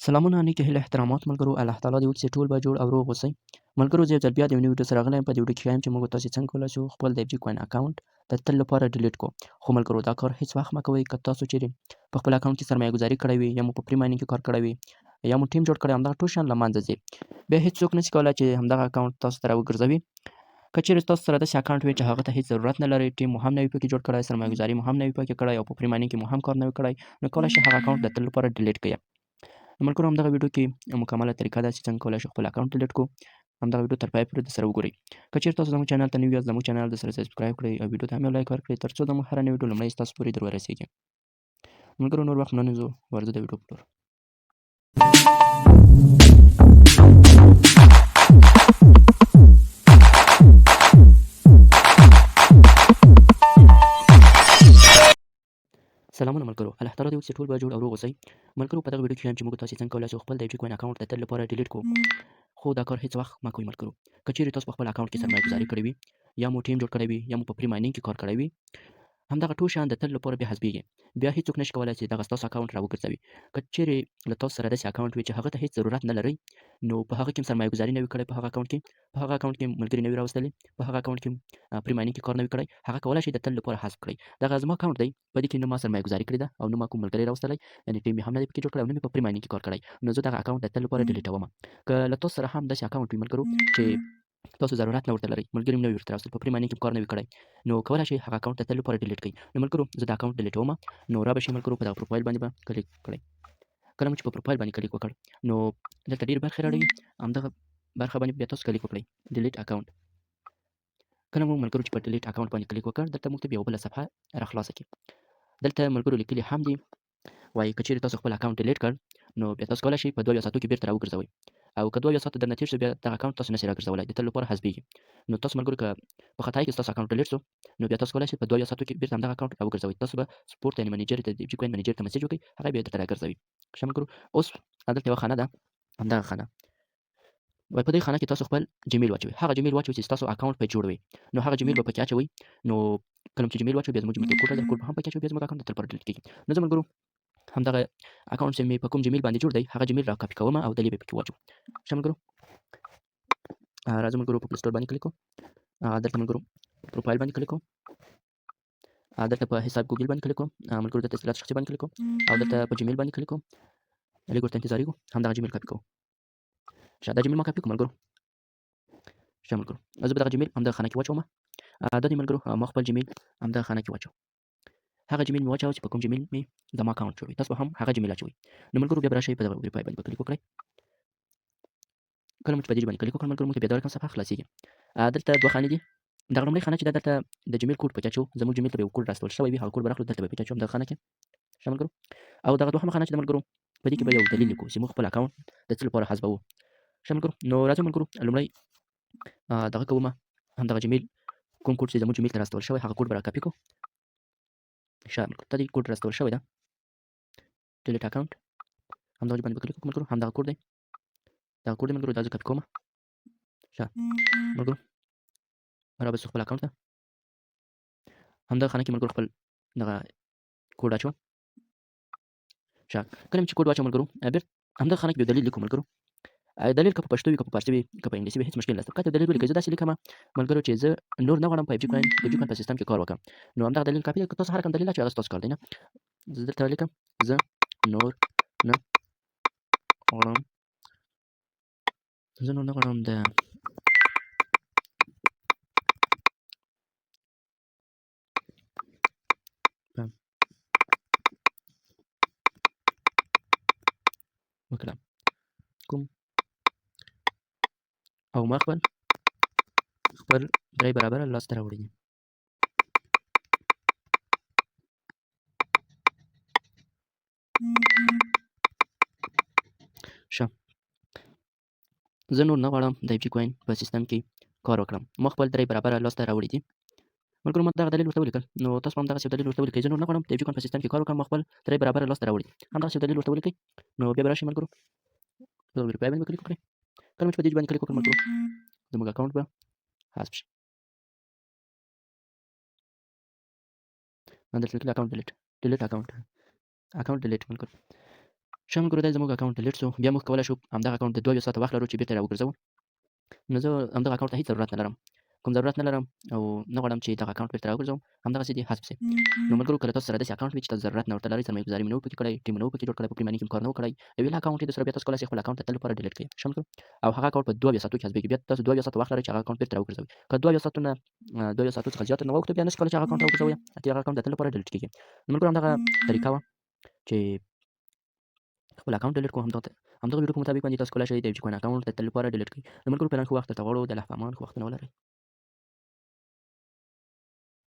سلامونه نیکې هیلې احترامات ملګرو، الله تعالی دې وکړي چې ټول به جوړ او روغ اوسئ. ملګرو، زه یو ځل بیا د یو نوي ویډیو سره راغلی یم. په دې ویډیو کې ښایم چې موږ تاسې څنګه کولی شو خپل د اف جي کوین اکاونټ د تل لپاره ډیلیټ کړو. خو ملګرو، دا کار هیڅ وخت مه کوئ. که تاسو چیرې په خپل اکاونټ کې سرمایه ګذاري کړی وي، یا مو په پری ماینینګ کې کار کړی وي، یا مو ټیم جوړ کړی، همدغه ټول شیان له منځه ځي. بیا هیڅوک نشي کولی چې همدغه اکاونټ تاسو ته راوګرځوي. که چیرې تاسو سره داسې اکاونټ وي چې هغه ته هیڅ ضرورت نه لري، ټیم مو هم نه وي پکې جوړ کړی، سرمایه ګذاري مو هم نه وي پکې کړی، او په پری ماینینګ کې مو هم کار نه وي کړی، نو کولی شئ هغه اکاونټ د تل لپاره ډیلیټ کړئ. نو ملګرو، همدغه ویډیو کې مکمله طریقه ده چې څنګه کولی شو خپل اکاونټ ډیلیټ کړو. همدغه ویډیو تر پای پورې د سره وګورئ. که چیرې تاسو زموږ چینل ته نوي یاست، زموږ چینل د سره سبسکرایب کړئ او ویډیو ته هم یو لایک ورکړئ، ترڅو زموږ هره نوې ویډیو لومړی ستاسو پورې در ورسیږي. ملګرو، نور وخت نه نیسو، ورځو د ویډیو په لور. سلامونه ملګرو، الله تعالی دې وکړي چې ټول به جوړ او روغ اوسئ. ملګرو، په دغه ویډیو کې ښایم چې موږ تاسې څنګه کولی شو خپل د اف جي کوین اکاونټ د تل لپاره ډیلیټ کړو. خو دا کار هیڅ وخت مه کوئ ملګرو. که چیرې تاسو په خپل اکاونټ کې سرمایه ګذاري کړې وي، یا مو ټیم جوړ کړی وي، یا مو په پری ماینینګ کې کار کړی وي، همدغه ټول شیان د تل لپاره بیا حذفیږي. بیا هیڅوک نشي کولی چې دغه ستاسو اکاونټ راوګرځوي. که چیرې له تاسو سره داسې اکاونټ وي چې هغه ته هیڅ ضرورت نه لرئ، نو په هغه کې سرمایه ګذاري نه وي کړی، په هغه اکاونټ کې ملګري نه وي راوستلي، په هغه اکاونټ کې پری ماینینګ کې کار نه وي کړی، هغه کولی شي د تل لپاره حذف کړئ. دغه زما اکاونټ دی، په دې کې نه ما سرمایه ګذاري کړې ده او نه ما کوم ملګری راوستلی، یعنې ټیم مې هم نه دی پکې جوړ کړی او نه مې په پری ماینینګ کې کار کړی، نو زه دغه اکاونټ د تل لپاره ډیلیټوم. که له تاسو سره هم داسې اکاونټ وي ملګرو چې تاسو ضرورت نه ورته لرئ، ملګري مې نه وي ورته راوستل، په پری ماینینګ کې کار نه وي کړی، نو کولی شئ هغه اکاونټ د تل لپاره ډیلیټ کړئ. نو ملګرو، زه دا اکاونټ ډیلیټوم. نو را به شئ ملګرو، په دغه پروفایل باندې به کلیک کړئ. کله مو چې په پروفایل باندې کلیک وکړ، نو دلته ډېرې برخې راړوي، همدغه برخه باندې بیا تاسو کلیک وکړئ، ډیلیټ اکاونټ. کله مو ملګرو چې په ډیلیټ اکاونټ باندې کلیک وکړ، دلته موږ ته بیا یوه بله صفحه راخلاصه کړي. دلته ملګرو لیکلي هم دي، وایي که چیرې تاسو خپل اکاونټ ډیلیټ کړ، نو بیا تاسو کولی شئ په 72 ساعتو کې بیرته راوګرځوئ، او که 72 ساعته درنه تېر شو، بیا دغه اکاونټ تاسو نشئ راګرځولی، د تل لپاره حذفیږي. نو تاسو ملګرو، که په خطا کې ستاسو اکاونټ ډیلیټ شو، نو بیا تاسو کولی شئ په 72 ساعتو کې بیرته همدغه اکاونټ راوګرځوئ. تاسو به سپورټ یعنې منیجر ته، د جي کوین منیجر ته مسیج وکړئ، هغه بیا درته راګرځوي. ښه ملګرو، اوس دلته یوه خانه ده، همدغه خانه وای، په دې خانه کې تاسو خپل جیمیل واچوئ. هغه جیمیل واچوئ چې ستاسو اکاونټ په جوړ وي، نو هغه جیمیل به پکې اچوئ. نو کله چې جیمیل واچوئ، بیا زموږ جیمیل ته کوډ راځي، کوډ به هم پکې اچوئ، بیا زموږ اکاونټ د تل لپاره ډیلیټ کېږي. نو زه ملګرو همدغه اکاونټ چې مې په کوم جیمیل باندې جوړ دی، هغه جیمیل را کاپي کوم او دلې به پکې واچوم. ښه ملګرو، راځو ملګرو، په پلی سټور باندې کلیک کوو. دلته ملګرو پروفایل باندې کلیک کوو. دلته په حساب ګوګل باندې کلیک کوو. ملګرو، دلته اطلاعات شخصي باندې کلیک کوو او دلته په جیمیل باندې کلیک کوو. لږ ورته انتظارېږو، همدغه جیمیل کاپي کوو. ښه، دا جیمیل ما کاپي کوم ملګرو. ښه ملګرو، زه به دغه جیمیل همدغه خانه کې واچوم. دا دی ملګرو، ما خپل جیمیل همدغه خانه کې واچوم. هغه جیمیل مې واچاوه چې په کوم جیمیل مې زما اکاونټ جوړ وي، تاسو به هم هغه جیمیل اچوئ. نو ملګرو، بیا به راشئ، په دغه ویریفای باندې به کلیک وکړئ. کله مو چې په دې باندې کلیک وکړ ملګرو، موږ ته بیا دا رقم صفحه خلاصېږي. دلته دوه خانې دي. دغه لومړۍ خانه چې ده، دلته د جیمیل کوډ پکې اچوو. زموږ جیمیل ته به یو کوډ راستول شوی وي، هغه کوډ به راخلو، دلته به پکې اچوو همدغه خانه کې. ښه ملګرو، او دغه دوهمه خانه چې ده ملګرو، په دې کې به یو دلیل لیکو چې موږ خپل اکاونټ د څه لپاره حذفوو. ښه ملګرو، نو راځو ملګرو، لومړی دغه کوم همدغه جیمیل کوم کوډ چې زموږ جیمیل ته راستول شوی، هغه کوډ به راکاپي کړو. ښه ملګرو، ته دې کوډ راستول شوی ده، ډیلیټ اکاونټ، همدغه باندې به کلیک وکړو ملګرو. همدغه کوډ دی، دغه کوډ دی ملګرو، دا زه کاپي کوم. ښه ملګرو، را به خپل اکاونټ ته همدغه خانه کې ملګرو خپل دغه کوډ اچوم. ښه، کله چې کوډ واچوم ملګرو، بیرته همدغه خانه کې یو دلیل لیکو ملګرو. دلیل که په پښتو وي، که په فارسي وي، که په انګلیسي وي، هیڅ مشکل نشته، فقط یو دلیل ولیکئ. زه داسې لیکم ملګرو چې زه نور نه غواړم په اف جي کوین د جي کوین په سیستم کې کار وکړم. نو همدغه دلیل کافي دی. که تاسو هر کوم دلیل اچوئ، هغه ستاسو کار دی. نه، زه دلته لیکم زه نور نه غواړم، زه نور نه غواړم د وکړم کوم او ما خپل خپل درې برابره لاسته راوړي دي. ښه، زه نور نه غواړم د اف جي کوین په سیستم کې کار وکړم، ما خپل درې برابره لاسته راوړي دي. ملګرو، ما دغه دلیل ورته ولیکل، نو تاسو هم دغسې یو دلیل ورته ولیکئ. زه نور نه غواړم د اف جي کوین په سیستم کې کار وکړم، ما خپل درې برابره لاسته راوړي دي. همدغسې یو دلیل ورته ولیکئ. نو بیا به راشئ ملګرو، په دغه ویریفای باندې به کلیک وکړئ. کله مو چې په دې باندې کلیک وکړ ملګرو، زموږ اکاونټ به حذف شي. دلته لیکلي اکاونټ ډیلیټ، ډیلیټ اکاونټ، اکاونټ ډیلیټ ملګرو. ښه ملګرو، دا زموږ اکاونټ ډیلیټ سو. بیا موږ کولای شو همدغه اکاونټ د 72 ساعته وخت لرو چې بیرته راوګرځوو. نو زه همدغه اکاونټ ته هیڅ ضرورت نه لرم، کوم ضرورت نه لرم او نه غواړم چې دغه اکاونټ بیرته راوګرځوم، همدغسې دې حذف سي. نو ملګرو، کله تاسو سره داسې اکاونټ وي چې تاسو ضرورت نه ورته لرئ، سرمایه ګذاري مو نه پکې کړی، ټیم مو نه پکې جوړ کړی، په پریماني کې مو کار نه کړی، یو ایله اکاونټ یې در سره، بیا تاسو کولای شئ خپل اکاونټ د تل لپاره ډیلیټ کړئ. ښه ملګرو، او هغه اکاونټ په 72 ساعتو کې حذفېږي. بیا تاسو 72 ساعته وخت لرئ چې هغه اکاونټ بیرته راوګرځوئ. که 72 ساعتو نه 72 ساعتو څخه زیات نه واوښتو، بیا نشئ کولای چې هغه اکاونټ راوګرځوئ، هغه اکاونټ د تل لپاره ډیلیټ کېږي. نو ملګرو، همدغه طریقه وه چې خپل اکاونټ ډیلیټ کوم. همدغه ویډیو په مطابق باندې تاسو کولای شئ د یو کوین اکاونټ د تل لپاره ډیلیټ کړئ. نو ملګرو، فعلاً ښه وخت درته غواړو. د الله په امان، ښه وختونه ولرئ.